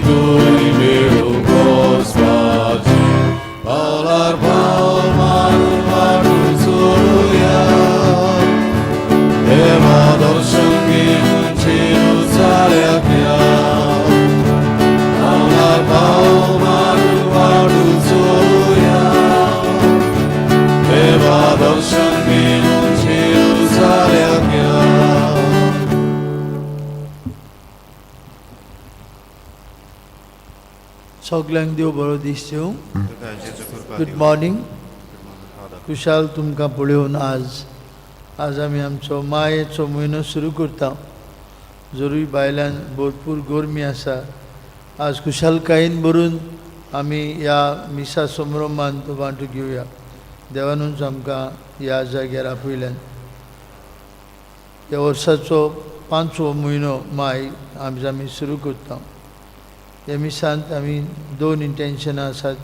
थंय मेळूंक वचपाचें पावलार पावल मारून वाटू चलुया देवा दर्शन घेवन जेरुजाल्याक या पावलार पावल मारून वाटू चलुया देवा दर्शन घेवन जेरुजाल्याक या. सगल्यांक देव बरो दीस दिवं. तुका जेजू कृपा गुड दिवं. मॉर्निंग. Good morning, Father. खुशाल तुमकां पळोवन. आज आज आमी आमचो मायेचो म्हयनो सुरू करता. जरूय भायल्यान भरपूर गरमी आसा, आज खुशालकायेन भरून आमी ह्या मिसा समारंभांत वांटो घेवया. देवानूच आमकां ह्या जाग्यार आपयल्यान. ह्या वर्साचो पांचवो म्हयनो माय आज आमी सुरू करता. ह्या मिसांत आमी दोन इंटेन्शनां आसात.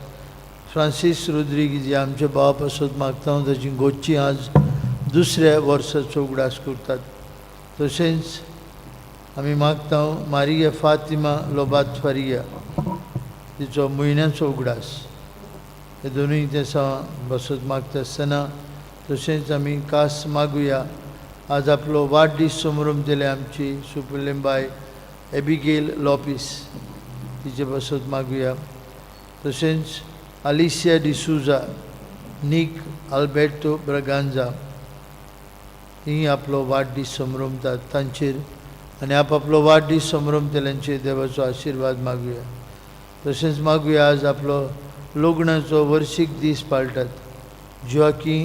फ्रांसीस रोद्रिगीज हे आमच्या भावा पासत मागता. ताची गोची आज दुसऱ्या वर्साचो उगडास करतात. तशेंच आमी मागता मारिया फातिमा लोबात फारिया तिचो म्हयन्याचो उगडास. हे दोनूय दिसां बसत मागता आसतना तशेंच आमी कास मागुया. आज आपलो वाडदीस समारंभ आमची सुपुल्लेंबाय एबिगेल लोपीस तिचे बसत मागुया. तशेंच आलिसिया डिसूजा, निक आल्बेर्टो ब्रगांजा ही आपलो वाडदीस समरमतात तांचेर आनी आपआपलो वाडदीस समरमतल्यांचेर देवाचो आशिर्वाद मागुया. तशेंच मागुया, आज आपलो लग्नाचो वर्शीक दीस पाळटात जोआकी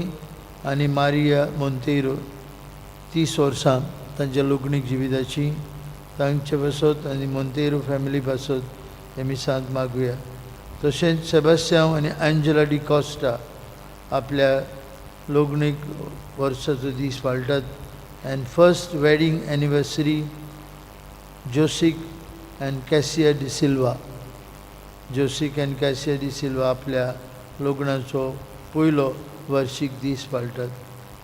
आनी मारिया मोंतेiro. 30 वर्सां तांच्या लग्नीक जिविताची. तांचे पासत आनी मोंतेiro फॅमिली पासत हे मिसांत मागुया. तशेंच सेबास्यांव आनी एंजला डी कॉस्टा आपल्या लग्नीक वर्साचो दीस पाळटात. And first wedding anniversary Josic and Cassia D'Silva. Josic and Cassia D'Silva आपल्या लग्नाचो पयलो वर्शीक दीस पाळटात.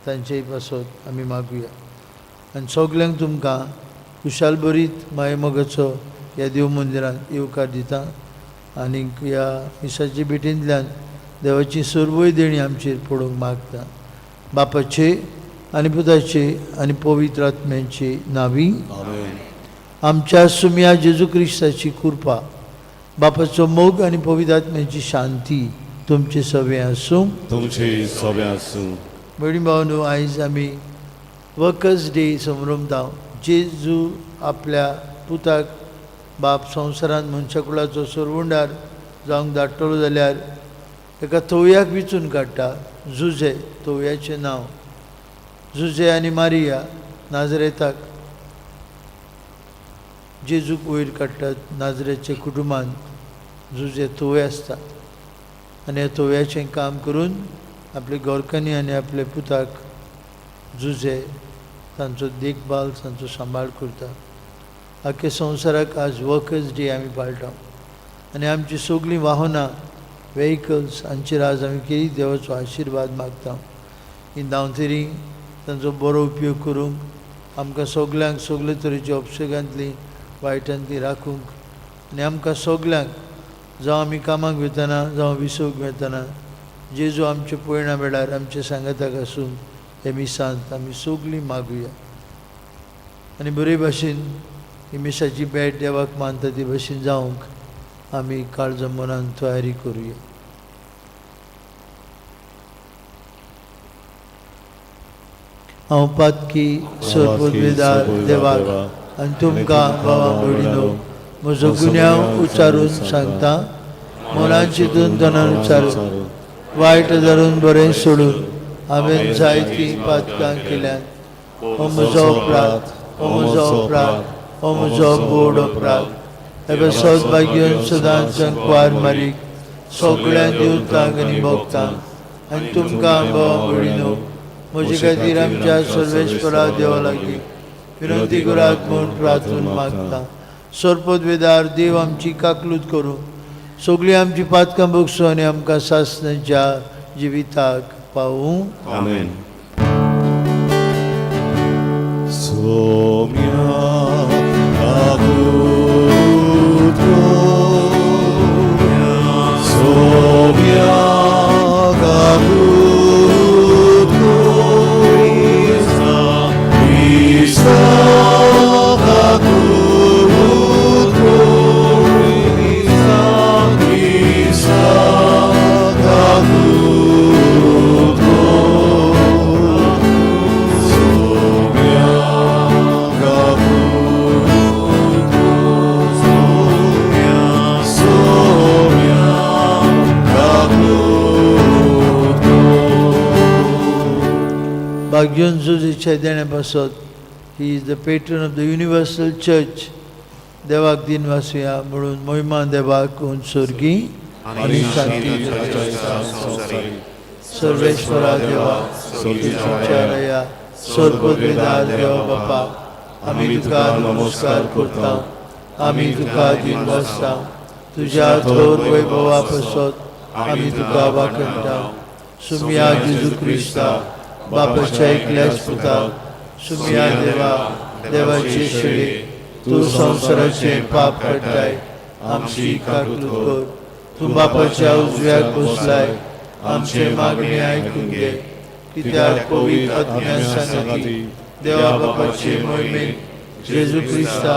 तांचेय पासत आमी मागुया. आनी सगल्यांक तुमकां खुशाल बरीत मायेमोगाचो ह्या देव मंदिरांत येवकार दिता आनीक ह्या मिसाच्या भेटींतल्यान देवाची सर्वय देणी आमचेर पडूंक मागता. बापाचे आनी पुताचे आनी पवित्र आत्म्याचे नावी. आमेन. आमच्या सुमया जेजू क्रिस्ताची कृपा, बापाचो मोग आनी पवित्र आत्म्याची शांती तुमचे सगळे आसूं. तुमचे सोबे आसूं. भयणी भावनो, आयज आमी वर्कर्स डे समरमता. जेजू आपल्या पुताक बाप संवसारांत मनशाकुळाचो सरवंडार जावंक धाडटलो जाल्यार एका तोवयाक विचून काडटा. जुजे तोवयाचें नांव. जुजे आनी मारिया नाजरेताक जेजूक वयर काडटात. नाजरेच्या कुटुंबांत जुजे तोवे आसता आनी ह्या तोव्याचें काम करून आपले गोरकांनी आनी आपल्या पुताक जुजे तांचो देखभाल, तांचो सांबाळ करता. आख्या संवसाराक आज वर्कर्स डे आमी पाळटा आनी आमची सगळीं वाहनां, वेहिकल्स हांचेर आज आमी केरी देवाचो आशिर्वाद मागता. ही धांवतरी तांचो बरो उपयोग करूंक, आमकां सगल्यांक सगळे तरेच्या अपशेगांतली, वायटांतली राखूंक आनी आमकां सगल्यांक जावं आमी कामाक वतना जावं विसवक वतना जेजू आमच्या पयणा वेळार आमच्या सांगाताक आसून हे मिसांत आमी सगळीं मागुया. आनी बरे भाशेन ही मिसाची भेट देवाक मानता ती भशेन जावंक आमी काळजा मनान तयारी करुया. हांव पातकी सरपदवेदार देवाक आनी तुमकां बाबा भयणीनो म्हजो गुन्यांव उच्चारून सांगता. मनान चिंतून, तनान उच्चारून, वायट धरून बरें सोडून हांवें जायतीं पातकां केल्यांत. हो म्हजो अपराध, हो म्हजो अपराध, हो म्हजो बोड अपराध. हे सौभाग्यन सदांच कुवार मारीक, सगळ्या देवतांक आनी भक्तांक आनी तुमकां बाबा भयणीनो म्हजे खातीर आमच्या सर्वेस्परा देवा लागीं विनंती करात म्हूण प्रार्थून मागता. सरपदवेदार देव आमची काकलूत करूं, सगळीं आमची पातकां भोगसूं आनी आमकां सासणाच्या जिविताक पावूं. आमेन. सोम्या काकूत. बाग्योन जुजेच्या देण्या पासत. He is the patron of the universal church. देवाक दिन वासुया म्हणून मोहिमा देवाक सोर्गी आनी शांती संवसारी. सर्वेश्वरा देवा, स्वर्गीच्या सर्वपदवीदार देवा बापा, आमी तुका नमस्कार करता, आमी तुका दिन वासता. तुज्या थोर वैभवा पासत आमी तुका वाखणटा. सुमिया जेजू क्रिस्ता, बापाच्या एकल्याच पुता, सुमिया देवा, देवाचे शेळी, तूं संवसाराचें पाप काडटाय, आमची काकूत कर. तूं बापाच्या उजव्याक बसलाय, आमचे मागणे आयकून घे. कित्याक पवित्र आत्म्या सांगाती देवा बापाचे मोहिमेन जेजू क्रिस्ता,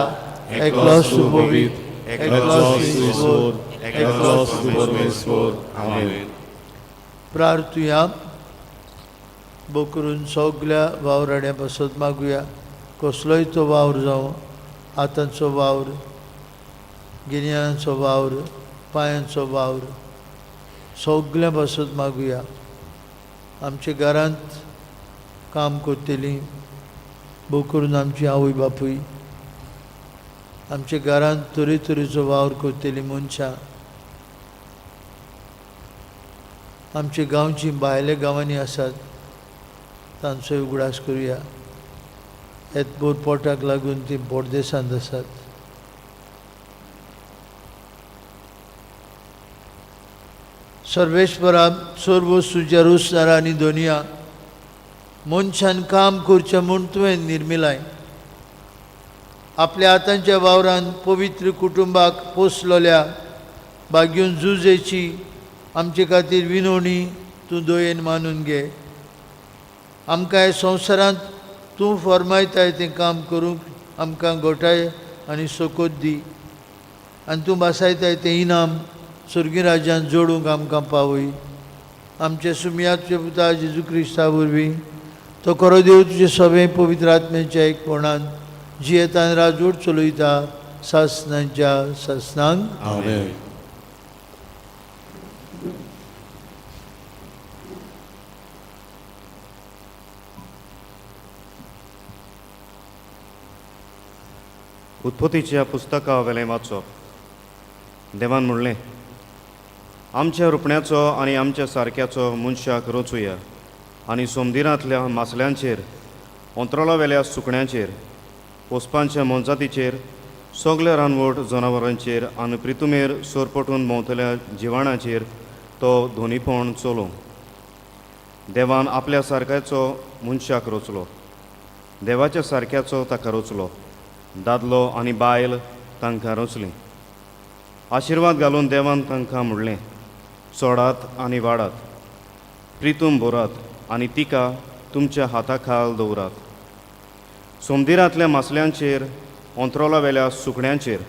एकलोच तूं पवित्र, एकलोच तूं ईश्वर, एकलोच तूं परमेश्वर. आमेन. प्रार्थुया. भोव करून सगल्या वावराड्यां पासत मागुया. कसलोय तो वावर जावं, हातांचो वावर, गिन्यानाचो वावर, पांयांचो वावर, सगल्यां पासत मागुया. आमच्या घरांत काम करतलीं, भोव करून आमची आवय बापूय, आमच्या घरांत तरेतरेचो वावर करतलीं मनशां, आमच्या गांवची भायल्या गांवांनी आसात तांचोय उगडास करुया. येतभर पोटाक लागून ती पोरदेसांत आसात. सर्वेश्वरा, सर्व सुज्या रोसदारा आनी दोनिया, मनशान काम करचें म्हूण तुवें निर्मिलाय. आपल्या हातांच्या वावरान पवित्र कुटुंबाक पोसलोल्या बागीवन जुजेची आमचे खातीर विनवणी तूं दयेन मानून घे. आमकां ह्या संवसारांत तूं फर्मायताय तें काम करूंक आमकां गोठाय आनी सोकोत दी, आनी तूं बासायताय तें इनाम स्वर्गी राज्यांत जोडूंक आमकां पावय. आमचे सुमयाचे पुता जेजू क्रिस्ता वरवीं. तो खरो देव तुजे सगळे पवित्र आत्म्याच्या एकपणान जियेतान राजवट चलयता सासनांच्या सासनांक. आमेन. उत्पत्तीच्या पुस्तका वेलें वाचप. देवान म्हणलें, आमच्या रुपण्याचो आनी आमच्या सारक्याचो मनशाक रचुया आनी सोमदिरांतल्या मासल्यांचेर, अंतराळा वेल्या सुकण्यांचेर, पोसपांच्या मोनजातीचेर, सगल्या रानवट जनावरांचेर आनी प्रितुमेर सोरपटून भोंवतल्या जिवाणाचेर तो धोनीपण चलोवं. देवान आपल्या सारक्याचो मनशाक रचलो, देवाच्या सारक्याचो ताका रचलो, दादलो आनी बायल तांकां रचलीं. आशिर्वाद घालून देवान तांकां म्हणलें, चोडात आनी वाडात, प्रितूम भरात आनी तिका तुमच्या हाता खाल दवरात. सोमदिरांतल्या मासल्यांचेर, अंतरोला वेल्या सुकण्यांचेर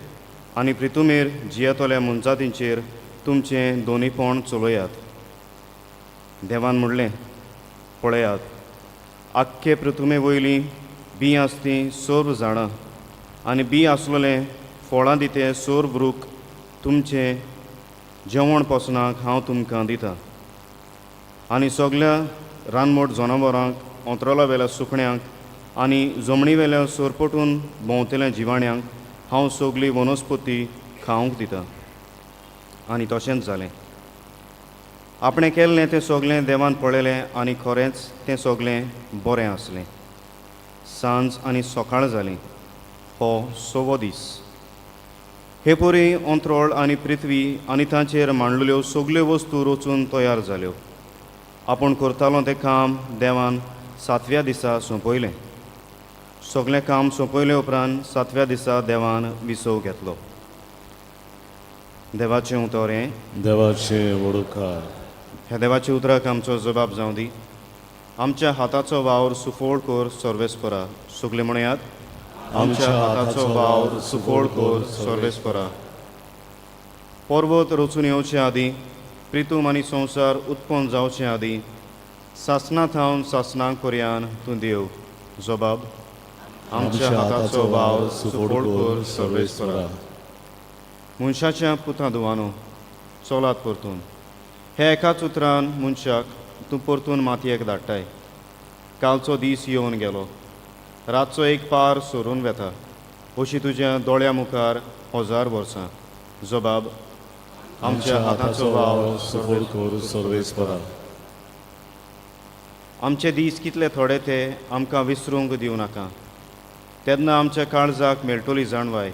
आनी प्रितुमेर जियेतल्या मनजातींचेर तुमचें दोनीपण चलयात. देवान म्हणलें, पळयात, आख्खे पृथुमे वयलीं बीं आसती सर्व झाडां आनी बीं आसलेलें फळां दिते सर्व रूख तुमचें जेवण पोसणाक हांव तुमकां दितां. आनी सगल्या रानमोट जनावरांक, अंतराळा वेल्या सुकण्यांक आनी जमणी वेल्या सोरपटून भोंवतल्या जिवाण्यांक हांव सगली वनस्पती खावंक दितां. आनी तशेंच जालें. आपणें केल्लें तें सगलें देवान पळयलें आनी खरेंच तें सगलें बरें आसलें. सांज आनी सकाळ जाली, हो सवो दीस. हे परी अंत्रोळ आनी पृथ्वी आनी तांचेर मांडलेल्यो सगल्यो वस्तू रचून तयार जाल्यो. आपूण करतालो तें काम देवान सातव्या दिसा सोंपयलें. सगलें काम सोंपयले उपरांत सातव्या दिसा देवान विसव घेतलो. देवाचें उतर हें. देवाचे वडुकार. ह्या देवाच्या उतराक आमचो जबाब जावं दी. आमच्या हाताचो वावर सुफोळ कर सर्वेस्परा. सगळे म्हणयात, आमच्या हाताचो वावर सुफोळ कर सर्वेस्परा. पर्वत रचून येवचे आदीं, प्रितूम आनी संवसार उत्पन्न जावचे आदीं, सासणा थावन सासणांक पर्यान तूं देव. जबाब, आमच्या हाताचो वावर सुफोळ कर सर्वेस्परा. मनशाच्या पुता धुवानो, चलात परतून. हे एकाच उतरान मनशाक तूं परतून मातयेक धाडटाय. कालचो दीस येवन गेलो, रातचो एक पार सरून वेता, अशी तुज्या दोळ्या मुखार 1000 वर्सां. जबाब, आमच्या हाताचो वावर सुफोड कर सर्वेस्परा. आमचे दीस कितले थोडे ते आमकां विसरूंक दिवं नाका, तेन्ना आमच्या काळजाक मेळटली जाणवाय.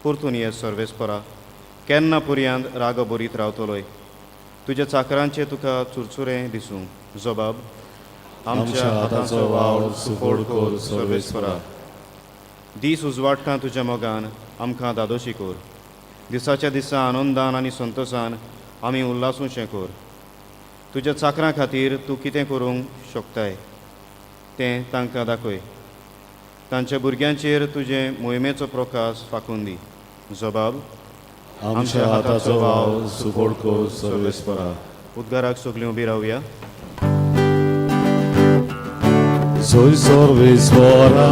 परतून ये सर्वेस्परा, केन्ना पुरयांत राग बरीत रावतलोय? तुज्या चाकरांचे तुका चुरचुरें दिसूं. जबाब, आमच्या हाताचो वावर सुफोड कर सर्वेस्परा. दीस उजवाडटा तुज्या मोगान आमकां दादोशी कर, दिसाच्या दिसा आनंदान आनी संतोसान आमी उल्हासूंचें कर. तुज्या चाकरां खातीर तूं कितें करूंक शकताय तें तांकां दाखय, तांच्या भुरग्यांचेर तुजें मोहिमेचो प्रकाश फांकून दी. जबाब, आमच्या हाताचो वावर सुफोड कर सर्वेस्परा. उद्गाराक सगळीं उबी रावया. Soy सर्वेस्परा,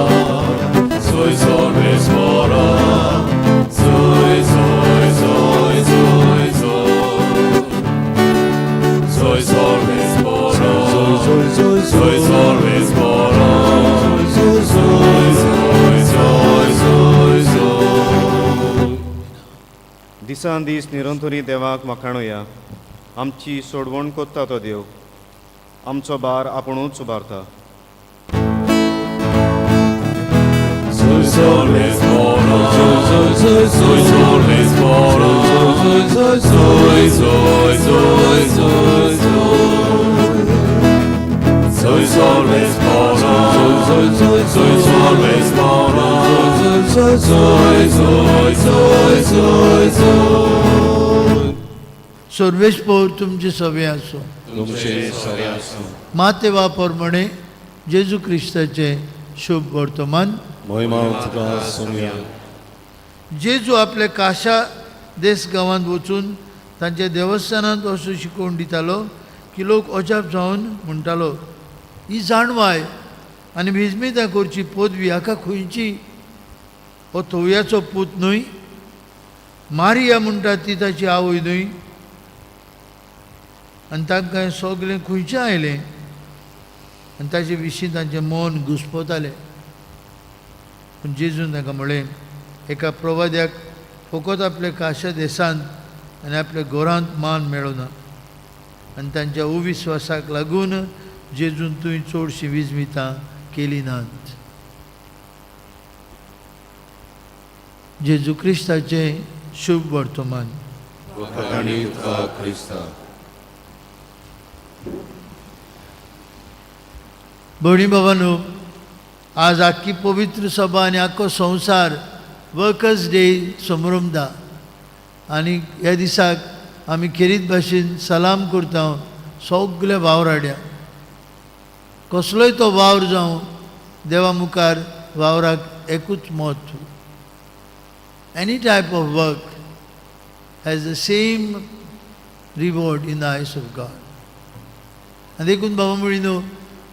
Soy सर्वेस्परा, soy, soy, soy, soy, soy. Soy सर्वेस्परा, soy soy soy सर्वेस्परा, soy soy, soy, soy, soy, soy. दिसान दीस निरंतरी देवाक वाखाणुया. आमची सोडवण कोत्ता तो देव, आमचो भार आपुणूच उबारता. Soy सर्वेस्परा, soy soy soy सर्वेस्परा, soy soy, soy, soy, soy, soy. Soy सर्वेस्परा, soy soy soy सर्वेस्परा, soy soy, soy, soy, soy, soy. सर्वेस्पोर तुमचे सवे आसूं. तुमचे सरे आसूं. माते वापर म्हणे जेजू क्रिस्ताचें शुभ वर्तमान. महिमा तुका सोमया. जेजू आपल्या काशा देस गांवांत वचून तांच्या देवस्थानांत असो शिकोवन दितालो की लोक अजाप जावन म्हणटालो, ही जाणवाय आनी विजमितां करची पदवी हाका खंयची? हो थोवयाचो पूत न्हय? मारिया म्हणटा ती ताची आवय न्हय? आनी तांकां हें सगळें खंयचें आयलें? आनी ताचे विशीं तांचें मन घुस्पतालें. पूण जेजून तांकां म्हणलें, एका प्रवाद्याक फकत आपल्या काशा देशांत आनी आपल्या घरांत मान मेळना. आनी तांच्या अविस्वासाक लागून जेजून तुवें चडशीं विजमितां केली नात. जेजू क्रिस्ताचें शुभ वर्तमान. वखाणी तुका क्रिस्ता. भयणी बाबांनो, आज आख्खी पवित्र सभा आनी आख्खो संवसार वर्कर्स डे समरमता आनी ह्या दिसाक आमी खेरीत भाशेन सलाम करता सगल्या वावराड्या. कसलोय तो वावर जावं, देवा मुखार वावराक एकूच म्हत्व. Any type of work has the same reward in the eyes of God. आनी देखून बाबा म्हणिनो,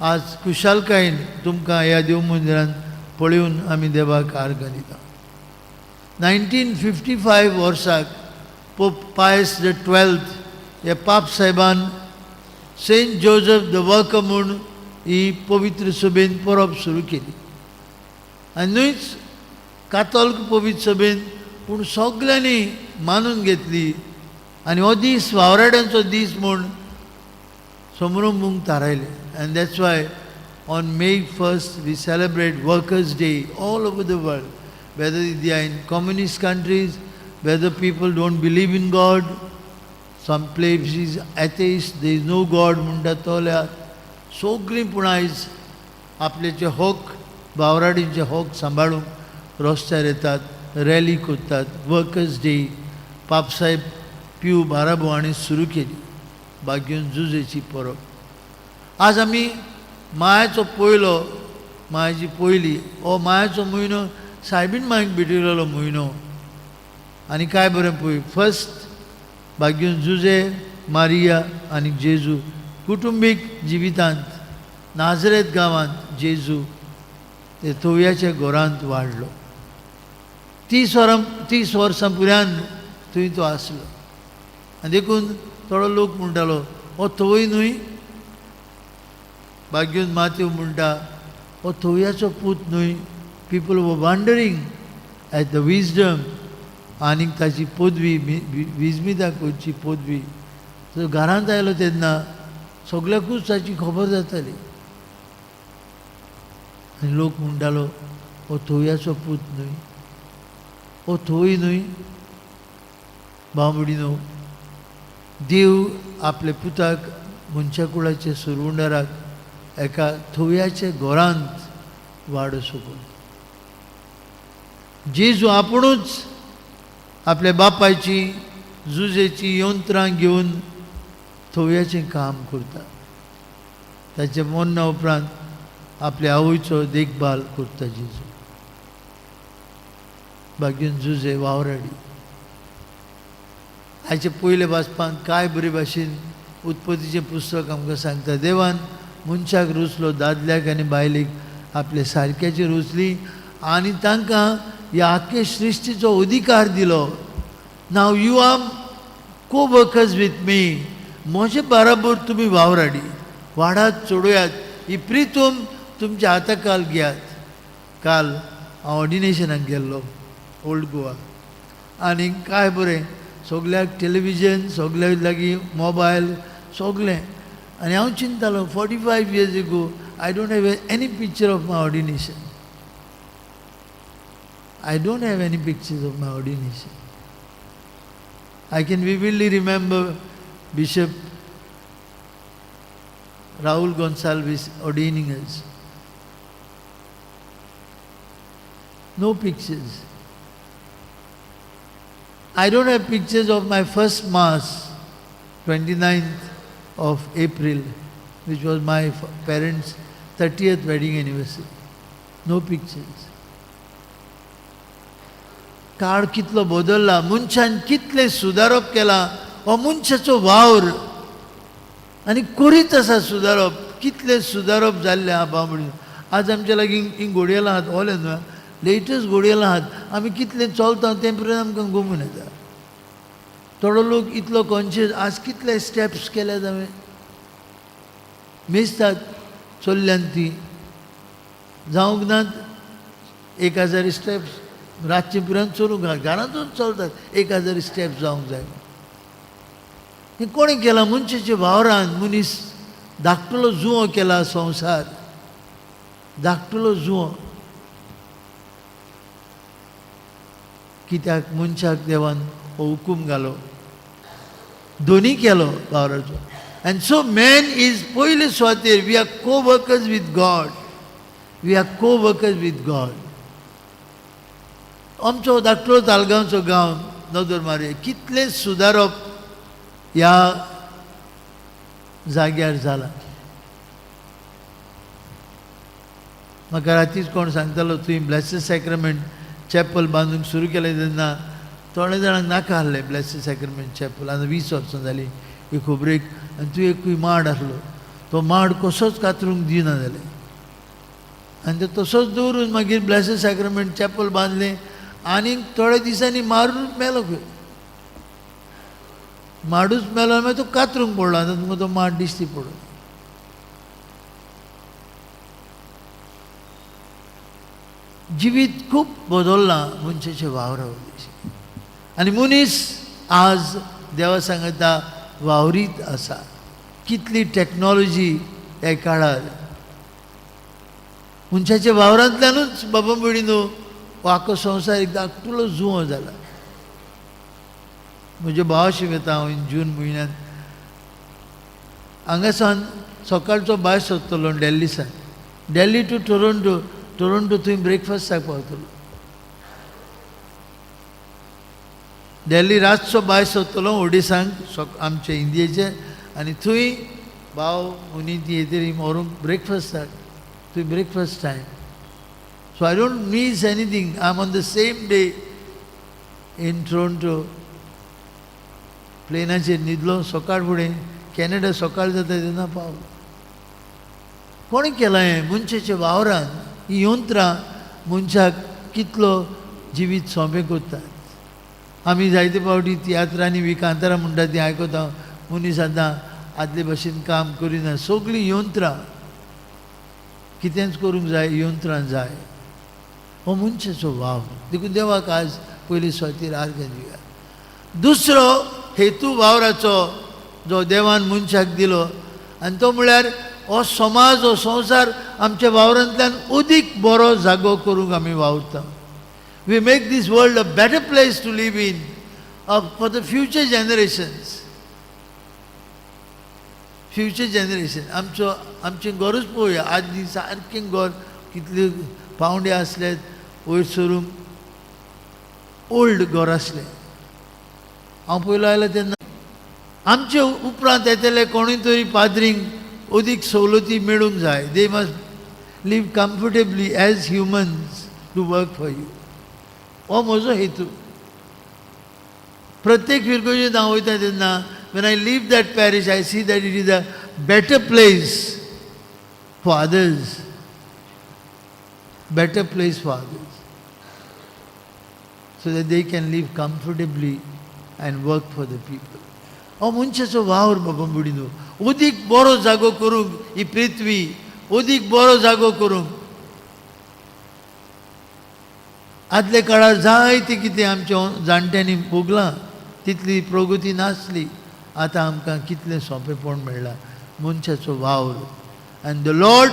आज खुशालकायेन तुमकां ह्या देव मंदिरान पळोवन आमी देवाक आर्गां दिता. 1955 वर्साक पोप पायस the twelfth ह्या पाप साहेबान सेंट जोजफ the worker म्हूण ही पवित्र सभेन परब सुरू केली. आनी न्हूच कातोल्क पवित्र सभेन, पूण सगल्यांनी मानून घेतली आनी हो दीस वावराड्यांचो दीस म्हूण समरंभूंक थारायलें. And that's why on May 1st we celebrate Workers' Day all over the world, whether they are in communist countries, whether people don't believe in God, some places atheist, there is no God म्हणटा तोल्या सगळीं पूण आयज आपल्याचे हक, वावराडींचे हक सांबाळूंक रस्त्यार येतात, rally करतात. Workers day पापसाहेब पियू बाराबो हांणी सुरू केली बागेवन जुजेची परब. आज आमी मायाचो पयलो, मायाची पयली, हो मायाचो म्हयनो सायबीण मायक भेटयलेलो म्हयनो. आनी काय बरें पळय, फर्स्ट बागेवन जुजे मारिया आनी जेजू कुटुंबीक जिवितांत नाजरेत गांवांत जेजू ते थोवयाच्या घरांत वाडलो. 30 वरां, 30 वर्सां पुरान थंय तो आसलो. आनी देखून थोडो लोक म्हणटालो, हो थंय न्हय. बागेवन मातेव म्हणटा, हो थोवयाचो पूत न्हय. People were wondering at the wisdom आनीक ताची पदवी, विजमिता करची पदवी. तो घरांत आयलो तेन्ना सगल्याकूच ताची खबर जाताली आनी लोक म्हणटालो, हो थोवयाचो पूत न्हय, हो थोय न्हय. भाव न्हू, देव आपल्या पुताक मनशा कुळाच्या सुरवंडाराक एका थोवयाच्या घरांत वाडो सोगून जेजू आपुणूच आपल्या बापायची जुजेची यंत्रां घेवन थोवयाचें काम करता. ताच्या मरणा उपरांत आपल्या आवयचो देखभाल करता जेजू. बागेवन जुजे वावराडी. हाचे पयले वाचपांत काय बरे भाशेन उत्पत्तीचें पुस्तक आमकां सांगता, देवान मनशाक रुचलो, दादल्याक आनी बायलेक आपले सारक्याची रुचली आनी तांकां ह्या आख्खे सृश्टीचो अधिकार दिलो. Now you are co workers with me, म्हजे बराबर तुमी वावराडी, वाडात, चडोयात, ही प्रितूम तुमच्या हाताकाल घेयात. काल हांव ऑर्डिनेशनाक गेल्लो ओल्ड गोवा आनी काय बरें, सगल्याक टेलिविजन, सगल्या लागीं मोबायल, सगलें. आनी हांव चिंतालो, 45 years ago I don't have any picture of my ordination. I don't have any pictures of my ordination. I can vividly remember Bishop Raul Gonsalves ordaining us. No pictures. I don't have pictures of my first Mass, 29th of April, which was my parents' 30th wedding anniversary. No pictures. काळ कितलो बदलला, मनशान कितलें सुदारप केलां. हो मनशाचो वावर आनी करीत आसा सुदारप. कितलें सुदारप जाल्लें आहा बाबा. म्हणून आज आमच्या लागीं ही घोडयेलां आहात, ओले न्हय, लेटस्ट घोडयेलां आहात. आमी कितलें चलता तें पर्यंत आमकां गोमून येता. थोडो लोक इतलो कॉन्शियस. आज कितले स्टेप्स केल्यात हांवें, मेजतात चल्ल्यान ती जावंक नात 1000 स्टेप्स. रातचे पर्यंत चलूंक घरांतूच चलतात, 1000 स्टेप्स जावंक जाय. हें कोणें केलां? मनशाच्या वावरान मनीस धाकटुलो जुंवो केला, संवसार धाकटुलो जुंवो. कित्याक मनशाक देवान हो हुकूम घालो, दोनी केलो वावराचो. And so man is पयले सुवातेर. We are co workers with God, we are co workers with God. आमचो धाकटो तालगांवचो गांव नदर मारया, कितलें सुदारप ह्या जाग्यार जाला. म्हाका रातीच कोण सांगतालो, तुवें ब्लेस्ड सॅक्रमेंट चॅपल बांदूंक सुरू केलें तेन्ना थोड्या जाणांक नाका आहलें ब्लेस्ड सॅक्रमेंट चॅपल. आतां 20 वर्सां जालीं ही खबरेक. आनी तूं एकूय माड आसलो, तो माड कसोच कातरूंक दिना जालें आनी तो तसोच दवरून मागीर ब्लेस्ड सॅक्रमेंट चॅपल बांदलें आनी थोड्या दिसांनी मारून मेलो खंय. माडूच मेलो, मागीर तो कातरूंक पडलो. आतां तुमकां तो माड दिश्टी पडलो. जिवीत खूब बदल्लां मनशाचें वावरा वरवीं आनी मनीस आज देवा सांगता वावरीत आसा. कितली टॅक्नोलॉजी ह्या काळार मनशाच्या वावरांतल्यानूच बाबा भयणीनो हो आख्खो संवसार एक धाकटुलो जुंवो जाला. म्हज्या भावाशी वता हांव जून म्हयन्यांत. हांगासान सकाळचो भायर सरतलो दिल्लीसान, दिल्ली टू टोरंटो, टोरंटो थंय ब्रेकफास्टाक पावतलो. दिल्ली रातचो भायर सरतलो ओडिसांक आमचे इंडियेचे आनी थंय भाव मुनी ती येतरी व्हरूंक ब्रेकफास्टाक, थंय breakfast time. So I don't miss anything. I am on the same day in Toronto. प्लेनाचेर न्हिदलो, सकाळ फुडें कॅनडा सकाळ जाता तेन्ना पावलो. कोणें केलां हें? मनशाच्या वावरान. ही यंत्रां मनशाक कितलो जिवीत सोंपें करतात. आमी जायते फावटी तियात्रांनी बी कांतारां म्हणटा तीं आयकता, मनीस आतां आदले भशेन काम करिना, सगळीं यंत्रां. कितेंच करूंक जाय, यंत्रां जाय. हो मनशाचो वावर. देखून देवाक आज पयली सुवातेर आर्गां दिवया. दुसरो हेतू वावराचो जो देवान मनशाक दिलो आनी तो म्हळ्यार हो समाज, हो संवसार आमच्या वावरांतल्यान अदीक बरो जागो करूंक आमी वावुरता. We make this world a better place to live in for the future generations. Future generation. आमचो आमचें घरूच पळोवया. आदली सारकें घर कितले पावंडे आसले, वयर सरून ओल्ड घर आसलें. हांव पयलो आयलो तेन्ना आमचे उपरांत येतले कोणूय तरी पाद्रींक अदीक सवलती मेळूंक जाय. They must live comfortably as humans to work for you. हो म्हजो हेतू. प्रत्येक फिरगोजेंत हांव वयता तेन्ना, when I leave that parish, I see that it is a better place for others, better place for others, so that they can live comfortably and work for the people. हो मनशाचो वावर बाबा बुडी न्हू, अदीक बरो जागो करूंक, ही पृथ्वी अदीक बरो जागो करूंक. आदल्या काळार जायतें कितें आमच्या जाणट्यांनी भोगलां, तितली प्रगती नासली. आतां आमकां कितलें सोंपेपण मेळ्ळां. मनशाचो वावर. And the Lord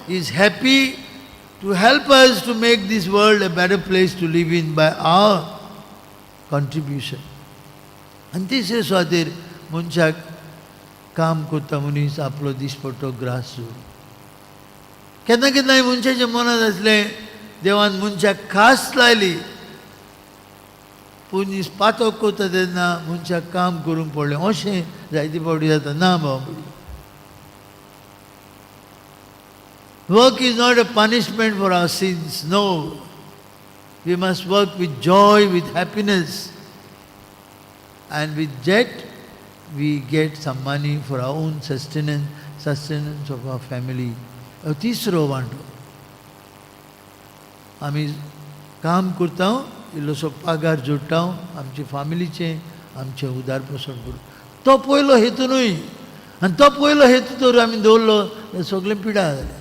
is happy to help us to make this world a better place to live in by our contribution. आनी तिसरे सुवातेर मनशाक काम करता मनीस आपलो दिसपट्टो ग्रास जोडून. केन्ना केन्नाय मनशाच्या मनांत आसलें, देवान मनशाक खास लायली, पूण पातक करता तेन्ना मनशाक काम करूंक पडलें, अशें जायते फावटी जाता. ना बाबा. Work is not a punishment for our sins. No. We must work with joy, with happiness. And with that, we get some money for our own sustenance, sustenance of our family. हो तिसरो वांटो. आमी काम करता, इल्लोसो पगार जोडटा, आमचे फामिलीचें, आमचें उदारपोसण करूं. तो पयलो हेतू न्हय. आनी तो पयलो हेतू तर आमी दवरलो जाल्यार सगळें पिडा जालें.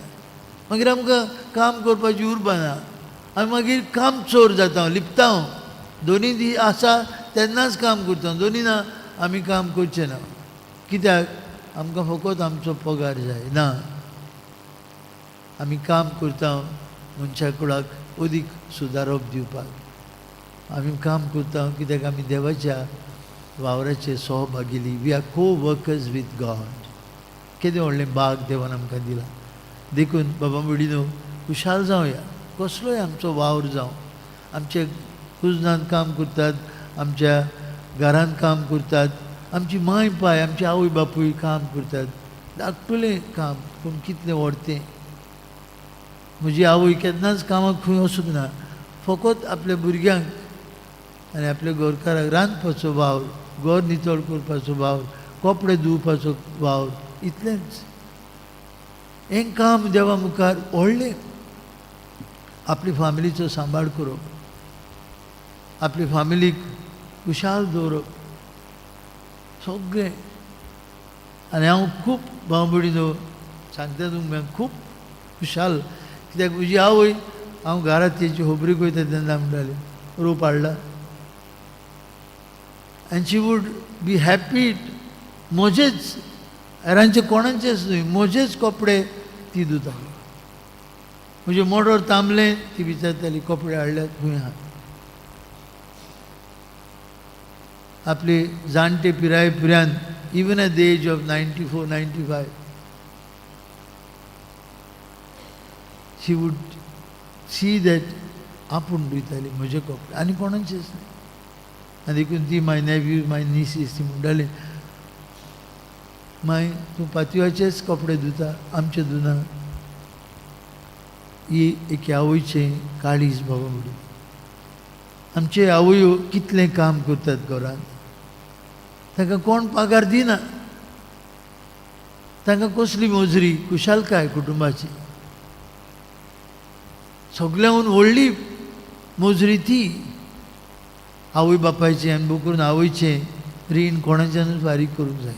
मागीर आमकां काम करपाची उर्बा ना. आमी मागीर काम चोर जाता, लिपता. दोनी दीस आसा तेन्नाच काम करता, दोनी ना आमी काम करचे ना. कित्याक? आमकां फकत आमचो पगार जाय. ना, आमी काम करता मनशा कुळाक अदीक सुदारप दिवपाक. आमी काम करता कित्याक आमी देवाच्या वावराचे सहभागिली. We are co workers with God. केदें व्हडलें बाग देवान आमकां दिलां. देखून बाबा भयणीनो, खुशाल जावया. कसलोय आमचो वावर जावं, आमचे कुजनांत काम करतात, आमच्या घरांत काम करतात, आमची माय पाय, आमची आवय बापूय काम करतात, धाकटुलें काम पूण कितलें व्हडतें. म्हजी आवय केन्नाच कामाक खंय वचूंक ना. फकत आपल्या भुरग्यांक आनी आपल्या घरकाराक रांदपाचो वावर, घर नितळ करपाचो वावर, कपडे धुवपाचो वावर, इतलेंच. हें काम देवा मुखार व्हडलें. आपली फामिलीचो सांबाळ करप, आपली फामिलीक खुशाल दवरप, सगळें. आनी हांव खूब भाव भयणीनो सांगता तुमकां, खूब खुशाल, कित्याक म्हजी आवय हांव घरांत तेची खबरीक वयता तेन्ना म्हणटाली, रोप हाडला. And she would be happy. म्हजेच, हेरांचे कोणाचेच न्हय, म्हजेच कपडे ती धुताली. म्हजें मोटर तांबलें, ती विचारताली, कपडे हाडल्यात, खंय आहा? आपली जाणटे पिराये पिरायन, even at the age of 94, 95, she would see that आपूण धुयताली म्हजे कपडे आनी कोणाचेच न्हय. आनी देखून ती माय नेव्यू, माय निसीस, ती म्हणटाली, माय तूं पातयेचेच कपडे धुता, आमचे धुना. ही एके आवयचें काळीज बाबा म्हणून. आमचे आवयो कितलें काम करतात घरांत, तांकां कोण पगार दिना, तांकां कसली मजुरी, खुशालकाय कुटुंबाची. सगळ्याहून व्हडली मजुरी ती आवय बापायचें आनी भोव करून आवयचें रीण कोणाच्यानूच फारीक करूंक जाय.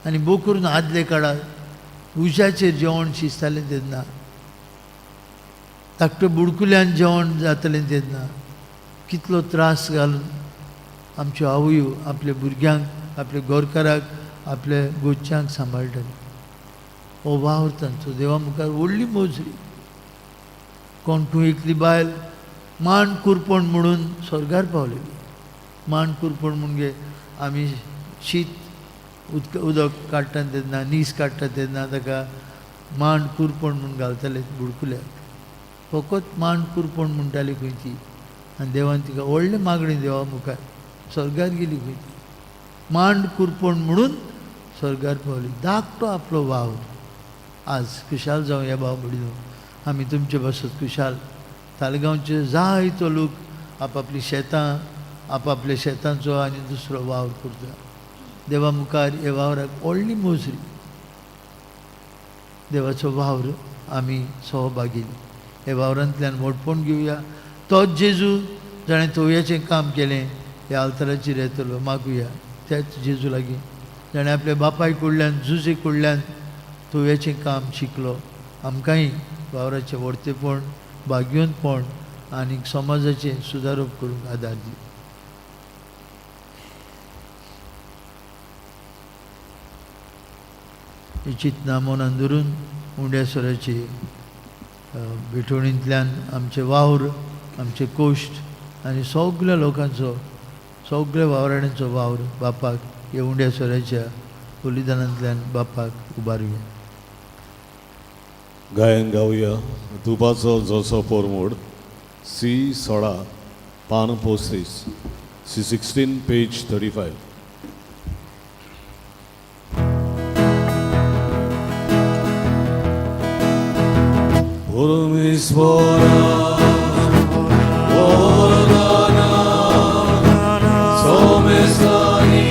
आनी भोव करून आदले काळार उज्याचेर जेवण शिजतालें तेन्ना, धाकट्या बुडकुल्यान जेवण जातलें तेन्ना कितलो त्रास घालून आमच्यो आवयो आपल्या भुरग्यांक, आपल्या गोरकाराक, आपल्या गोच्यांक सांबाळटाली. हो वावर तांचो देवा मुखार व्हडली मोजरी. कोण तूं एकली बायल मांड कुरपण म्हणून स्वर्गार पावलेली. मांड कुरपण म्हणजे आमी शीत उदक काडटा तेन्ना, नीस काडटा तेन्ना ताका मांड कुरपण म्हूण घालताले बुडकुल्याक. फकत मांड कुरपण म्हणटाली खंय ती, आनी देवान तिका व्हडली मागणी देवा मुखार स्वर्गार गेली खंय ती. मांड कुरपण म्हणून स्वर्गार पावली. धाकटो आपलो वावर. आज खुशाल जावं ह्या भाव भयणीनो, आमी तुमचे पासत खुशाल. तालगांवचे जायतो लोक आपापली शेतां, आपापल्या शेतांचो आनी दुसरो वावर करता. देवा मुखार ह्या वावराक व्हडली मोजरी. देवाचो वावर आमी सहभागी ह्या वावरांतल्यान व्हडपण घेवया. तोच जेजू जाणें तोवयाचें काम केलें ह्या आल्ताराचेर येतलो. मागुया त्याच जेजू लागीं जाणें आपल्या बापाय कडल्यान, जुजे कडल्यान तोवयाचें काम शिकलो, आमकांय वावराचें व्हडतेपण, भाग्यवंतपण आनी समाजाचें सुदारप करूंक आदार दी. ही चिंतना मनान धरून उंड्या सोऱ्याची भेटवणींतल्यान आमचे वावर, आमचे कोश्ट आनी सगल्या लोकांचो, सगल्या वावराड्यांचो वावर बापाक ह्या उंड्या सोऱ्याच्या बलिदानांतल्यान बापाक उबारुया. गायन गावया दुबाचो जसो पोरमोड, सी 16 पान 35, C 16 page 35. परमेश्वरा वरदाना सोमेस्तानी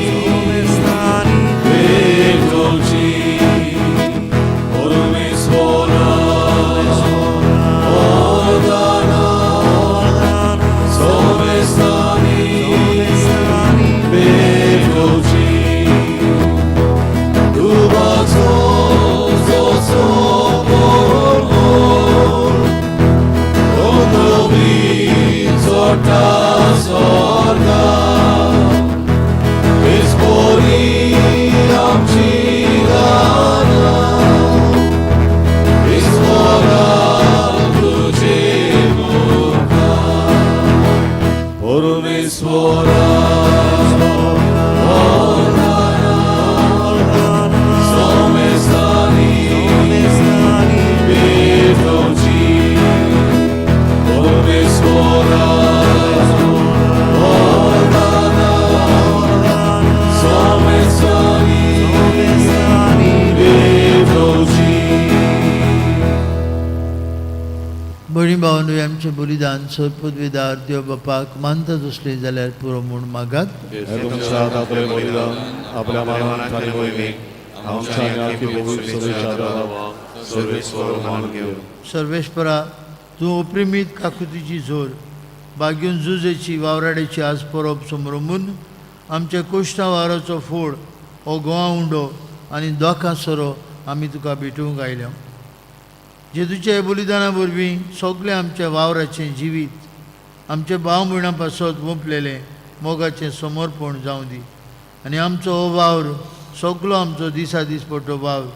भेटोची. परमेश्वरा वरदाना सोमेस्तानी भेटोची. दुबाचो जसो पोरमोड, रंगोबी चडटा स्वर्गार, तेचपरी आमची गाना ईश्वरा तुजे मुखार. परमेश्वरा वरदाना सोमेस्तानी भेटोची. परमेश्वरा वरदाना सोमेस्तानी भेटोची. भयणी भावांनो, आमचें बलिदान सर्पदवेदार देव बापाक मानता तसलें जाल्यार पुरो म्हूण मागात. हे तुमच्या हातांतलें बलिदान आपल्या मानान आनी मोहिमेक आमच्या आनी आखी पवित्र सभेच्या देवाक सर्वेस्पर मान घेवन. सर्वेस्परा, तूं oprimitı काकुतीची जोर बागेवन जुजेची वावराडेची आज परब समरमून आमच्या कोश्टा वावराचो फोड हो गोवा उंडो आनी दोकां सोरो आमी तुका भेटोवंक आयल्या. जेजूच्या बलिदाना वरवीं सगळें आमच्या वावराचें जिवीत आमच्या भाव भयणां पासत वोंपलेलें मोगाचें समर्पण जावं दी आनी आमचो हो वावर सगलो आमचो दिसा दिसपट्टो वावर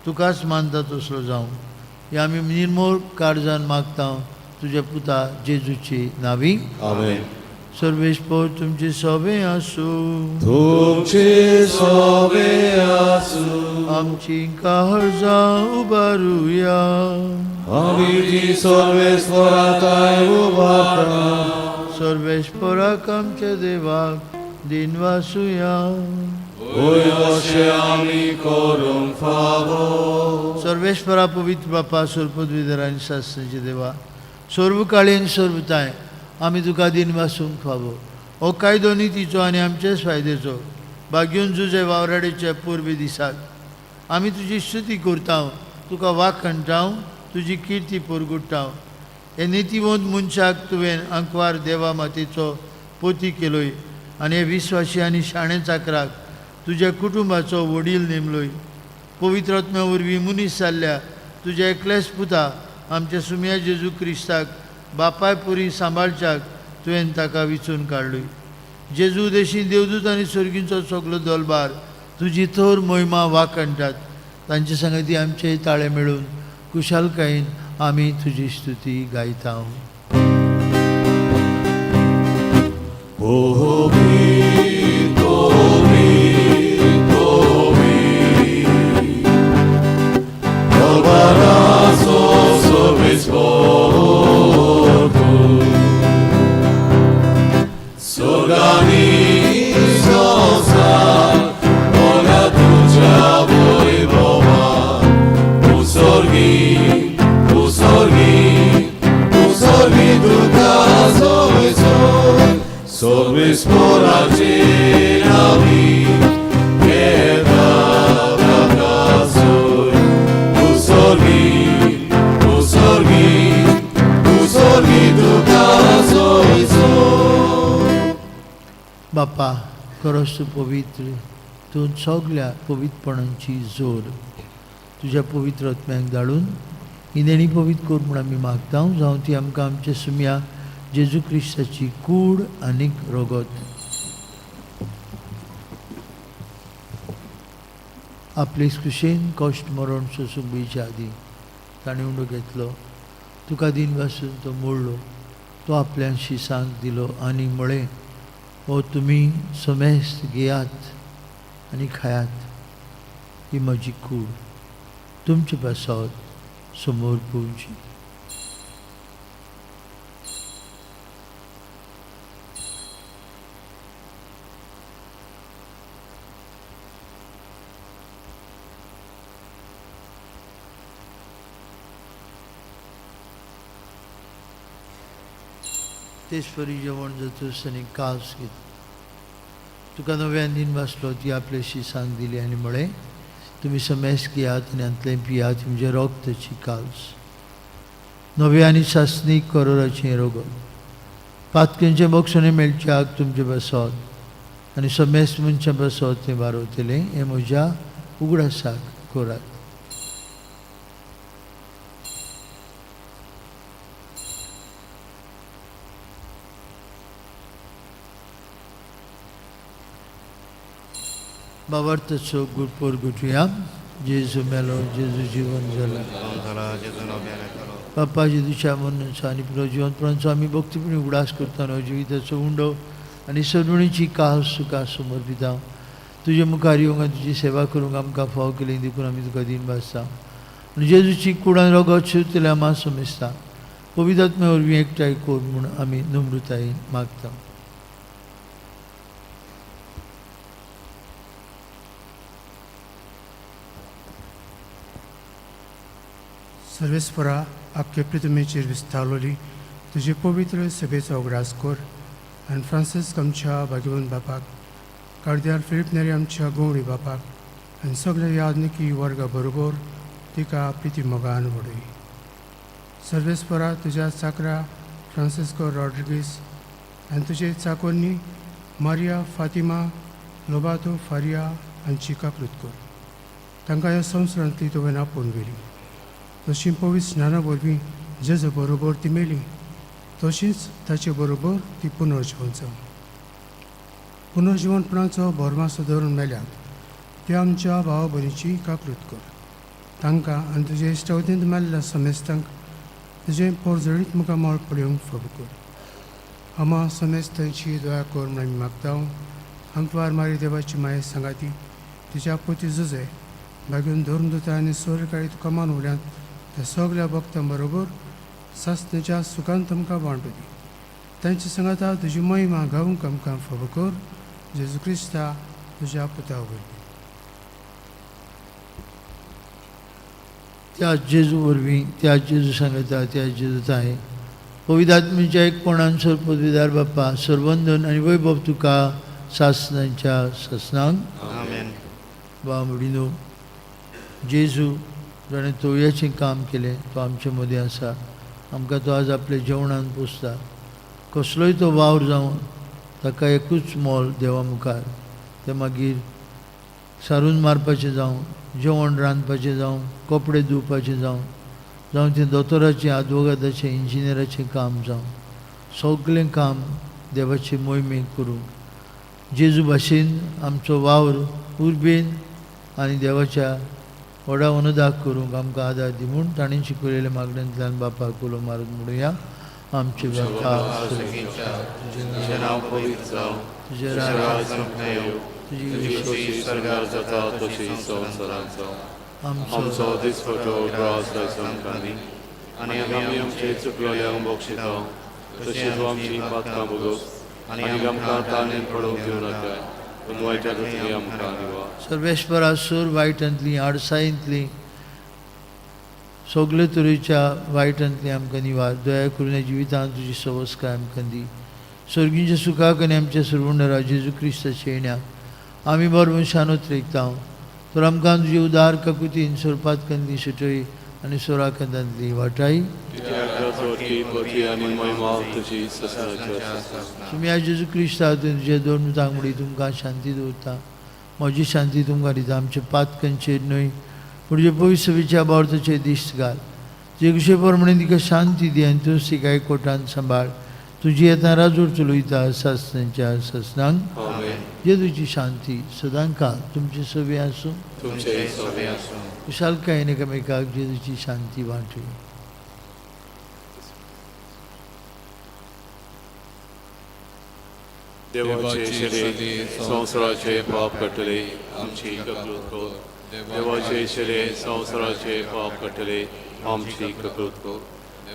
तुकाच मानता तसलो जावं. हे आमी निर्मोळ काळजान मागता तुज्या पुता जेजूची नावी. आमेन. सर्वेस्पर तुमचे सोबे आसूं. तुमचे सोबे आसूं. आमची काळजां उबारुया. आमी ती सर्वेस्परा थांय उबारता. सर्वेस्पराक आमच्या देवाक दिनवासुया. वय अशें आमी करूंक फावो. सर्वेस्परा पवित्र बापा, सर्पद्विधर आनी शास्त्राचे देवा, सर्वकाळी आनी सर्वताय आमी तुका दिनवासूंक फावो. हो कायदो नितीचो आनी आमचेच फायद्याचो बागेवन जुजे वावराडेच्या पुर्वी दिसाक आमी तुजी स्तुती करता, तुका वाखणटाव, तुजी किर्ती परगुट्टाव. हे नितीवंत मनशाक तुवें आंकवार देवा मातेचो पोती केलोय आनी हे विस्वाशी आनी शाणे चाकराक तुज्या कुटुंबाचो वडील नेमलोय. पवित्र आत्म्या वरवीं मनीस जाल्ल्या तुज्या एकल्याच पुता आमच्या सुम्या जेजू क्रिस्ताक बापाय पुरी सांबाळच्याक तुवें ताका विचून काडली. जेजू देशी देवदूत आनी स्वर्गींचो सगलो दलबार तुजी थोर मोहिमा वाखणटात. तांचे संगती आमचे ताळे मेळून कुशालकायेन आमी तुजी स्तुती गायता. बापा खरोच तूं पवित्र, तूं सगल्या पवित्रपणांची जोर तुज्या पवित्र आत्म्याक धाडून ही देणी पवित्र कर म्हूण आमी मागता. जावं ती आमकां आमच्या सुम्या जेजू क्रिस्ताची कूड आनीक रगत आपले खुशेन कश्ट मरण सोसूंक बीच्या आदीं ताणें उंडो घेतलो, तुका दिन वासून तो मोडलो, तो आपल्या शिसांक दिलो आनी म्हळें, हो तुमी समेस्त घेयात आनी खायात, ही म्हजी कूड तुमचे पासत समोर पळोवची. तेच परी जेवण जातूच आनी कास घेत तुका नव्यान दिन वाचलो, ती आपले शिसांक दिली आनी म्हळें, तुमी समेस्त घेयात आनी हांतलें पियात, म्हजें रक्ताची काल्स नव्या आनी सासणीक करोराचें रोगत पातकेंचें बक्षणें मेळच्याक तुमचें बसत आनी समेस्त मनशां बसत तें बारवतलें, हें म्हज्या उगडासाक करात. बाबार्थचो गुरपोर गुटुया. जेजू मेलो, जेजू जिवन जाला, बाप्पा जेजूच्या मरणाचो आनी पुनर्जिवनपणाचो आमी भक्तीपणी उगडास करतना जिविताचो उंडो आनी सदुणीची कास तुका समर्पिता. तुजे मुखार येवंक आनी तुजी सेवा करूंक आमकां फाव केली देखून आमी तुका दिन भासता आनी जेजूची कुडान रगत शिवतल्या आमा समजता. पवित्र आत्म्या वरवीं एकठांय कर म्हूण आमी नम्रतायेन मागता. सर्वेस्परा आपके पृथ्वीचेर विस्तारलोली तुजे पवित्र सभेचो उगडास कर आनी फ्रांसिस्क आमच्या भाग्यवंत बापाक, कार्दियाल फिलीप नेरी आमच्या गोवणी बापाक आनी सगल्या याज्ञिकी वर्गा बरोबर तिका प्रिती मोगान वडय. सर्वेस्परा तुज्या चाकरा फ्रांसिस्को रॉड्रिगीस आनी तुजे चाकोन्नी मारिया फातिमा लोबातो फारिया हांची काकृत कर. तांकां ह्या संवसारांतली तुवें आपोवन व्हेली. तशी पवित्र स्नाना वरवीं जेजू बरोबर ती मेली, तशीच ताचे बरोबर ती पुनर्जिवन जावं. पुनर्जिवनपणाचो भरमासो धरून मेल्यात ते आमच्या भाव भयणीची काकृत कर. तांकां आनी तुजे इश्टावतींत मेल्ल्या समेस्तांक तुजें पोरजळीत मुखामळ पळोवंक फावो कर. आमा समेस्तांची दया कर म्हूण आमी मागता. आमकां मारी देवाची माये सांगाती तिच्या पोती जुजे बागेवन धरून दिता आनी सोरकाळी तुका मान उल्यांत त्या सगल्या भक्तां बरोबर सासणेच्या सुखान तुमकां वांटू दी. तांचे सांगाता तुजी महिमा गावंक आमकां फावो कर. जेजू क्रिस्ता तुज्या पुता वरवीं. त्या जेजू वरवीं, त्या जेजू सांगता, त्या जेजू ताय पवित्र आत्म्याच्या एकपणान सर पदवीदार बाप्पा सर्वंदन आनी वैभव तुका सासणांच्या सासणांक. आमेन. बाबडीनो, जेजू जाणें तोवयाचें काम केलें तो आमचे मदीं आसा. आमकां तो आज आपल्या जेवणान पोसता. कसलोय तो वावर जावं ताका एकूच मोल देवा मुखार, तें मागीर सारून मारपाचें जावं, जेवण रांदपाचें जावं, कपडे धुवपाचें जावं, जावं तें दोतोराचें, आदवोगादाचें, इंजिनियराचें काम जावं, सगळें काम देवाचे मोहिमेक करूंक जेजू भाशेन आमचो वावर उर्बेन आनी देवाच्या व्हडा अनुदाक करूंक आमकां आदार दी म्हूण ताणें शिकयलेल्या मागण्यांतल्यान बापाक उलो मारून म्हणुया. आमचे बापा, तुजें नांव पवित्र जावं, तुजें तुजें राज्य राज आमकां येवं, तुजी तुजी खोशी स्वर्गार जाता तशी संवसारांत जावं. आमचो आमचो दिसपटो ग्रास आयज आमकां दी आनी आमी आमचे चुकलोल्यांक बक्षिता तशी तूं आमची पातकां भोगोस आनी आमकां ताणें पडोवंक दिवं नाका पूण वायटा तुमी आमकां दिवा. सर्वेश्वरा सूर वायटांतली, आडसायेंतली, सगळे तरेच्या वायटांतली आमकां निवार. दया करून ह्या जिवितांत तुजी सवस्काय आमकां दी. सर्गींच्या सुखाक आनी आमच्या सर्वंडरा जेजू क्रिस्ताच्या येण्याक आमी बरो मनशान उतरेकता. तर आमकां तुजी उदार काकुतीन सोरपातकांतली सुटय आनी सोराकांतांतली वाटाय. आनी महिमा तुजी सदांची आसा. तुमी आज जेजू क्रिस्ता तुजे दोन तांगडी तुमकां शांती दवरता. म्हजी शांती तुमकां दिता. आमचे पातकांचेर न्हय पूण तुजे पयस बोर्ताचेर दिश्ट घाल. तुजे कुशे प्रमाणे तिका शांती दी आनी तूं तिका कोटान सांबाळ. तुजी येता राजूर चलयता सासणाच्या सासणांक. आमेन. जेजूची शांती सदांकाळ तुमचे सवी आसूं. तुमचे सवे आसूं. कुशालकायेन एकामेकाक जेजूची शांती वांटूया. देवाचे शरीर संवसाराचे पाप काडटले आमची ककृत कर. देवाचे शरीर संवसाराचे पाप काडटले आमची ककृत कर.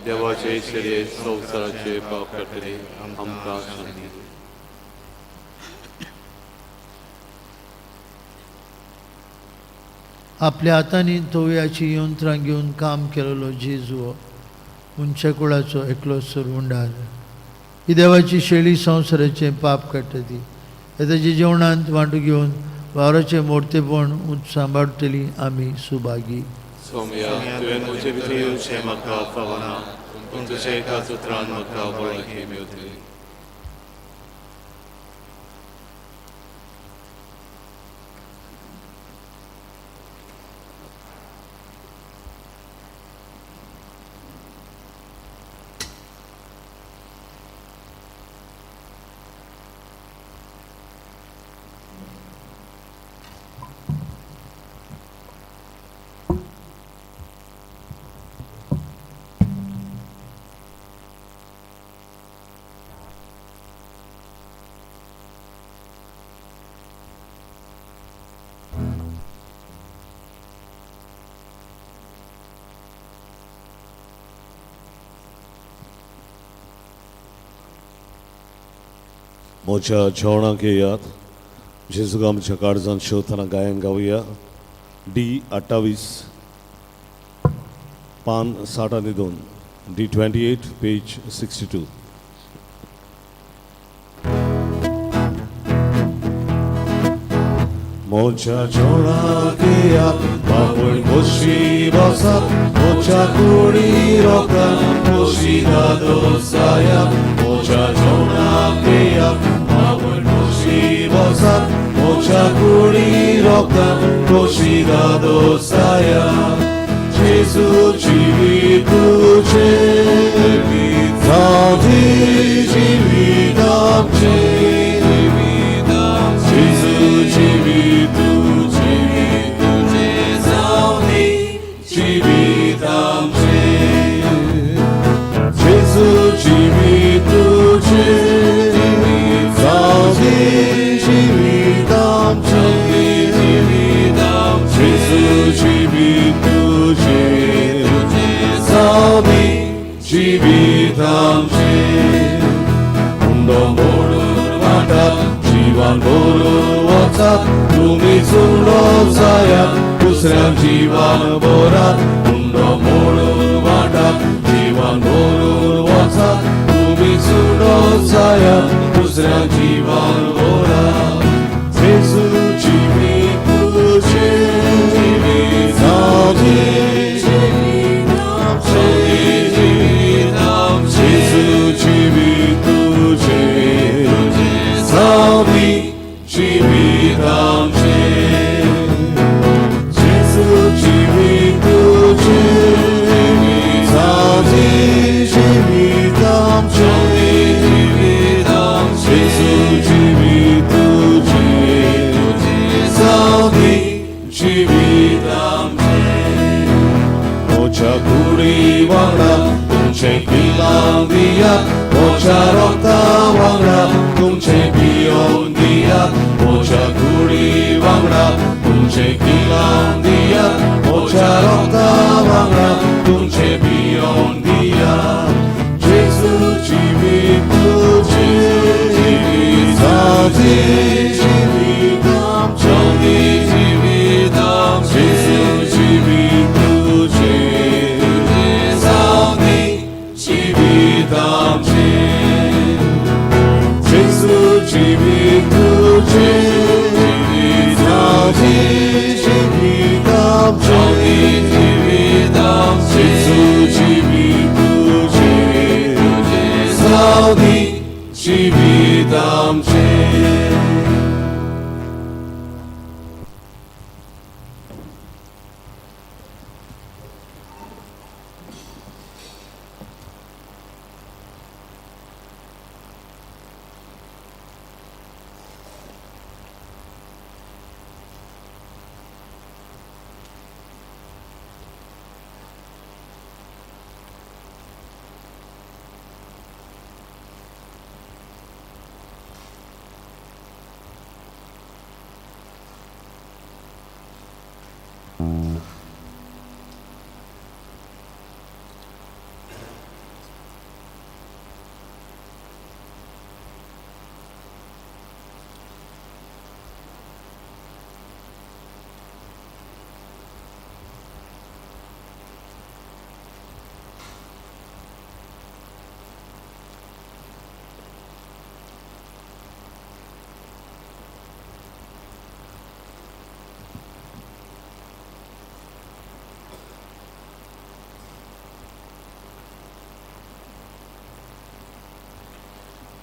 देवाचे शरीर संवसाराचे पाप काडटले आमकां शांती दी. आपल्या हातांनी तोवयाची यंत्रां घेवन काम केलेलो जेजू मनशा कुळाचो एकलो सरवंडार. ही देवाची शेळी संवसाराचें पाप काडटा ती ताच्या जेवणांत वांटो घेवन वावराचें मोडतेपण उंच सांबाळटली आमी सुभागी. सोमया, तुवें म्हजे भितर येवचें म्हाका फावना, पूण तुज्या एकाच उतरान म्हाका भलायकी मेवतली. म्हज्या जेवणाक येयात. जेजूक आमच्या काळजान शेवतना गायन गावया. डी 28 पान 62, डी 28 पेज 62. म्हज्या जेवणाक येयात, बापूय खोशी बसात, म्हज्या कुडी रोखान खोशी दादोसायात. म्हज्या जेवणाक येयात, बापूय खोशी बसात, म्हज्या कुडी रोखान खोशी दादोसायात. जेजू जिवीत तुजें, जावं जिवीत आमचें. जेजू जिवीत तुजें, जिवीत आमचें. जेजू जिवीत तुजें, जावं जिवीत आमचें. जेजू जिवीत तुजें, जावं जिवीत आमचें. उंडो मोडून वाटात, जिवान भरून वचात, तुमी चुडो जायात, दुसऱ्या जिवान भरात. उंडो मोडून वाटात, जिवान भरून वचात, तुमी चुडो जायात, दुसऱ्या जिवान भरात. जेजू जिवीत तुजें, जावं जेजू जिवीत तुजें, जावं जिवीत आमचें. मोच्या रोगता वांगडा तुमचे पियोवन दियात, मोच्या कुडी वांगडा तुमचे किलावन दियात, मोच्या रोगता वांगडा तुमचे पियोवन दियात. जेजू जिवीत तुजें, जिवीत आमचें, जिवीत आमचें, जिवीत आमचें, जेजू जिवीत तुजें, तुजें जावंदी जिवीत आमचें. जेजू जिवीत तुजें, जिवीत आमचें, जिवीत आमचें, जिवीत आमचें, जेजू जिवीत तुजें, तुजें जावंदी जिवीत आमचें.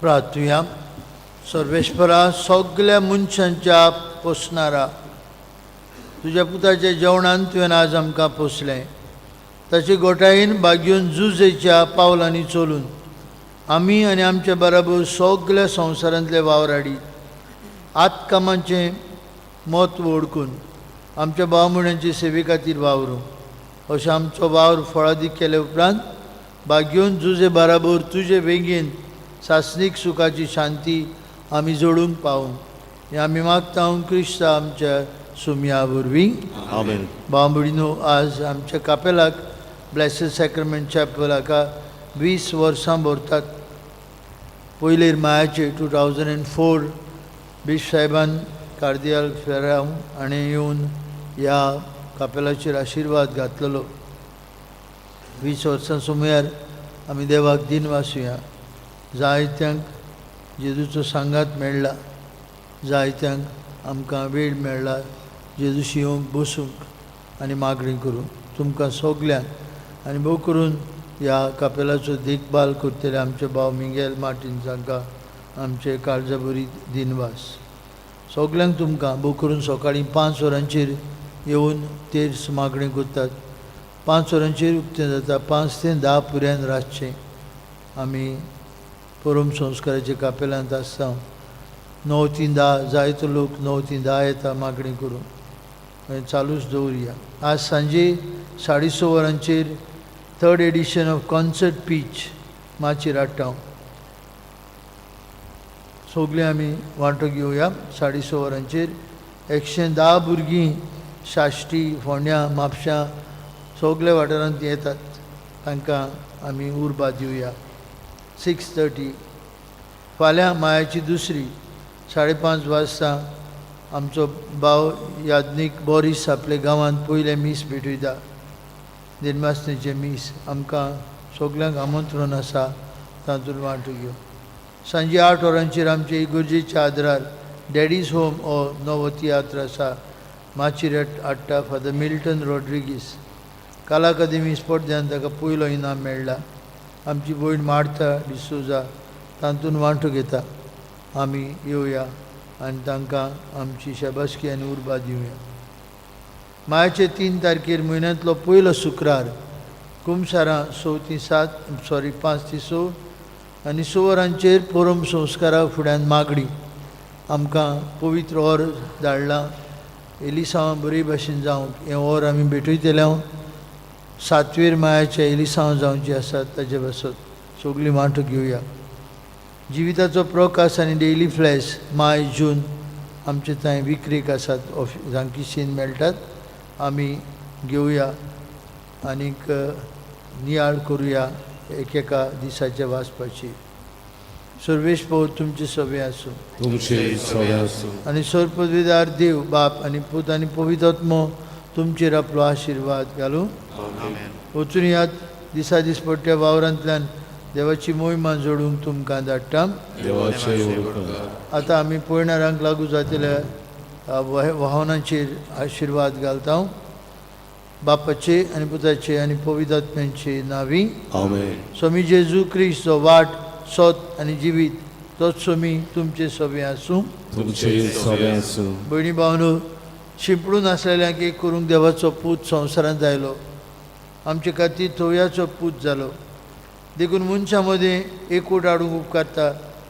प्रार्थुया. सर्वेस्परा, सगल्या मनशांच्या पोसणारा, तुज्या पुताच्या जेवणान तुवें आज आमकां पोसलें. ताचे गोठायेन बागयोवन जुजेच्या पावलांनी चलून आमी आनी आमच्या बराबर सगल्या संवसारांतले वावराडी आतकामाचें म्हत्व ओळखून आमच्या भाव भयणांचे सेवे खातीर वावरूं. अशें आमचो वावर फळादीक केले उपरांत बागयोवन जुजे बराबर तुजे वेगेन सासणीक सुखाची शांती आमी जोडूंक पावूं, हें आमी मागता क्रिस्ता आमच्या सुमया वरवीं. आमेन. भाव, आज आमच्या कापेलाक, ब्लेसेड सॅक्रमेंट चॅपल हाका 20 वर्सां भरतात. पयलीं मायाचे 2004 बिश साहेबान कार्दियाल फेरांव हाणें येवन ह्या कापेलाचेर आशिर्वाद घातलेलो. 20 वर्सां सुमयार आमी देवाक दिनवासुया. जायत्यांक जेजूचो सांगात मेळ्ळा, जायत्यांक आमकां वेळ मेळ्ळा जेजूशी येवंक, बसूंक आनी मागणी करूंक. तुमकां सगल्यांक आनी भोव करून ह्या कापेलाचो देखभाल करतले आमचे भाव मिंगेल मार्टीन जांकां आमचे काळजा बरी दिनवास. सगल्यांक तुमकां भोव करून सकाळीं 5 वरांचेर येवन तेर्स मागणी करतात. 5 वरांचेर उक्तें जाता, 5 ते 10 पर्यंत रातचें आमी परम संस्काराच्या कापेलांत आसता. 9 ते 10 जायतो लोक 9 ते 10 येता मागणी करूंक. मागीर चालूच दवरुया. आज सांजे 6:30 वरांचेर third edition of concert pitch माचयेर हाडटा. सगळीं आमी वांटो घेवया. 6:30 वरांचेर 110 भुरगीं साश्टी, फोंड्यां, म्हापशां सगल्या वाठारांत येतात. तांकां आमी उर्बा दिवया. 6:30 फाल्यां मायाची दुसरी 5:30 वाजता आमचो भाव याज्ञीक बोरीस आपल्या गांवांत पयलें मीस भेटयता, दिनवासनेचें मीस. आमकां सगल्यांक आमंत्रण आसा, तातूंत वांटो घेवंक. सांजे 8 वरांचेर आमचे इगर्जेच्या आदरार डॅडीज होम हो नवो तियात्र आसा, माचयेर हाडटा फादर मिल्टन रॉड्रिगीस. कला अकादमी स्पर्ध्यान ताका पयलो इनाम मेळ्ळा. आमची भयण मार्था डिसोजा तातूंत वांटो घेता. आमी येवया आनी तांकां आमची शाबासकी आनी उर्बा दिवया. मायाचे 3 तारखेर म्हयन्यांतलो पयलो शुक्रार कुमसारां 6 ते 7, सॉरी, 5 ते 6 आनी 6 वरांचेर परम संस्कारा फुड्यान मागणी. आमकां पवित्र ओर धाडलां, एलिसांव बरे भाशेन जावंक हें ओर आमी भेटयतले. सातवेर मायाचे एलिसांव जावचे आसात, ताजे पासत सगळीं वांटो घेवया. जिविताचो प्रकाश आनी डेली फ्लॅश माय जून आमचे थंय विक्रेक आसात, जांकीशीन मेळटात. आमी घेवया आनीक नियाळ करुया एकेका दिसाच्या वाचपाची. सर्वेश पव तुमचे सवे आसूं. तुमचे सवे आसूं. आनी सर्वपदवीदार देव बाप आनी पूत आनी पवित्र तुमचेर आपलो आशिर्वाद घालूं. वचून यात दिसा दिसपट्ट्या वावरांतल्यान देवाची मोहिमा जोडूंक तुमकां धाडटा. देवाचे उपकार. आतां आमी पयणारांक लागू जातल्या वाहनांचेर आशिर्वाद घालता. बापाचे आनी पुताचे आनी पवित्र आत्म्यांचे नांवी. आमेन. स्वामी जेजू क्रिस्त जो वाट, सत आनी जिवीत तोच स्वामी तुमचे सवे आसूं. तुमचे सवे आसूं. भयणी भावनो, शिंपडून आसलेल्यांक एक करूंक देवाचो पूत संवसारांत आयलो. आमचे खातीर थोवयाचो पूत जालो. देखून मनशां मदीं एकूट हाडूंक उपकारता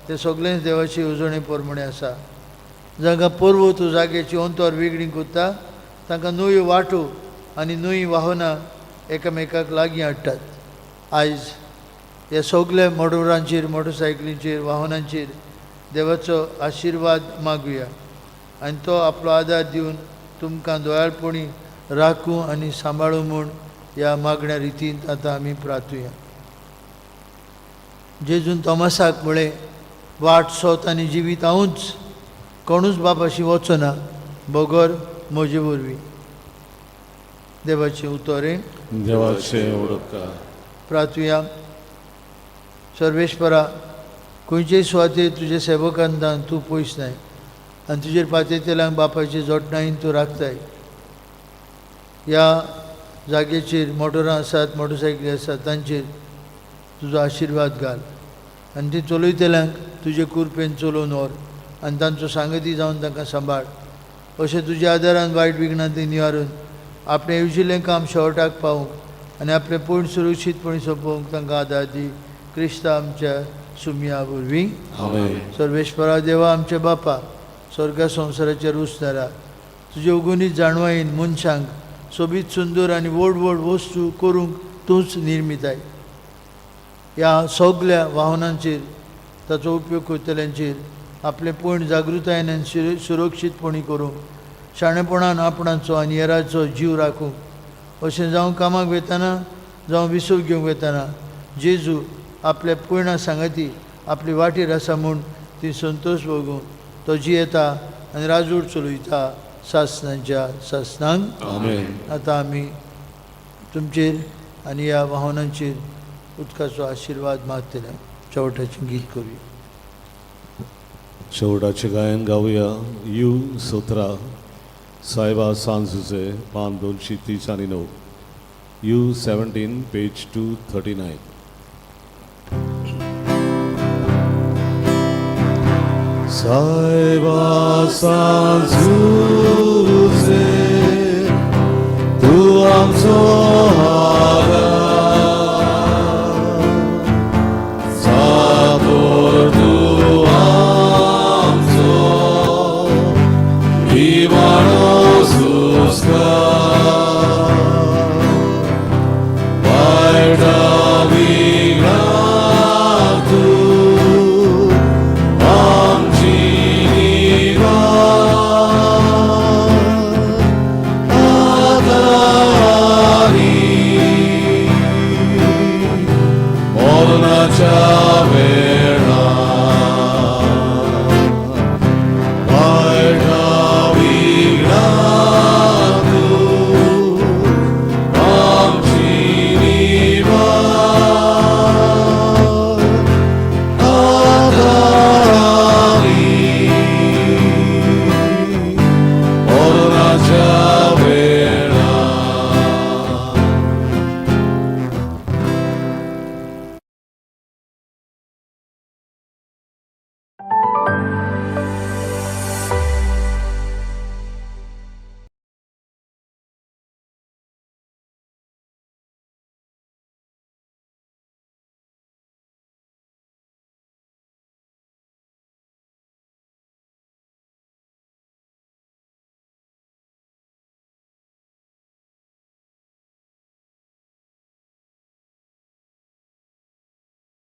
तें सगळेंच देवाचे येवजणे प्रमाणें आसा. जांकां पर्वत जाग्याची अंतर वेगळी करता तांकां न्हंयो वाटो आनी न्हंय वाहनां एकामेकाक लागीं हाडटात. आयज ह्या सगल्या मोटरांचेर, मोटरसायकलींचेर, वाहनांचेर देवाचो आशिर्वाद मागुया आनी तो आपलो आदार दिवन तुमकां दयाळपणी राखूं आनी सांबाळूं म्हूण ह्या मागण्या रितीन आतां आमी प्रार्थुया. जेजून तोमासाक म्हळें, वाट, सोत आनी जिवीत हांवूच, कोणूच बापाशी वचना बगर म्हजे वरवीं. देवाचें उतरें. देवाचे उपकार. प्रार्थुया. सर्वेश्वरा, खंयचेय सुवातेर तुजे सेवकांतान तूं पयस नाय आनी तुजेर पातयतल्यांक बापाचे जोटणायेन तूं राखताय. ह्या जाग्याचेर मोटरां आसात, मोटरसायकली आसात, तांचेर तुजो आशिर्वाद घाल आनी ती चलयतल्यांक तुजे कुरपेन चलोवन व्हर आनी तांचो सांगती जावन तांकां सांबाळ. अशें तुज्या आदारान वायट विघ्नां ती निवारून आपणें येवजिल्लें काम शेवटाक पावूंक आनी आपलें पयण सुरक्षीतपणी सोंपोवंक तांकां आदार दी. क्रिस्ता आमच्या सुमया वरवीं. आमेन. सर्वेश्वरा देवा, आमच्या बापा, स्वर्गा संवसाराच्या रुसदारा, तुजे उगुनीत जाणवायेन मनशांक सोबीत सुंदर आनी व्हड व्हड वस्तू करूंक तूंच निर्मिताय. ह्या सगल्या वाहनांचेर ताचो उपयोग करतल्यांचेर आपलें पयण जागृतायेन आनी सुरक्षीतपणी करूंक, शाणेपणान आपणाचो आनी हेराचो जीव राखूंक, अशें जावं कामाक वतना जावं विसव घेवंक वतना जेजू आपल्या पयणा सांगाती आपली वाटेर आसा म्हूण ती संतोश भोगूं. तो जियेता आनी राजूर चलयता सासणांच्या सासणांक. आमेन. आतां आमी तुमचेर आनी ह्या वाहनांचेर उदकाचो आशिर्वाद मागतले. चवटाचें गीत करुया. शेवटाचें गायन गावया. You 17, सायबा सांजुजे, पान 239. You 17, page 239. सायबा सांजुजे, तूं आमचो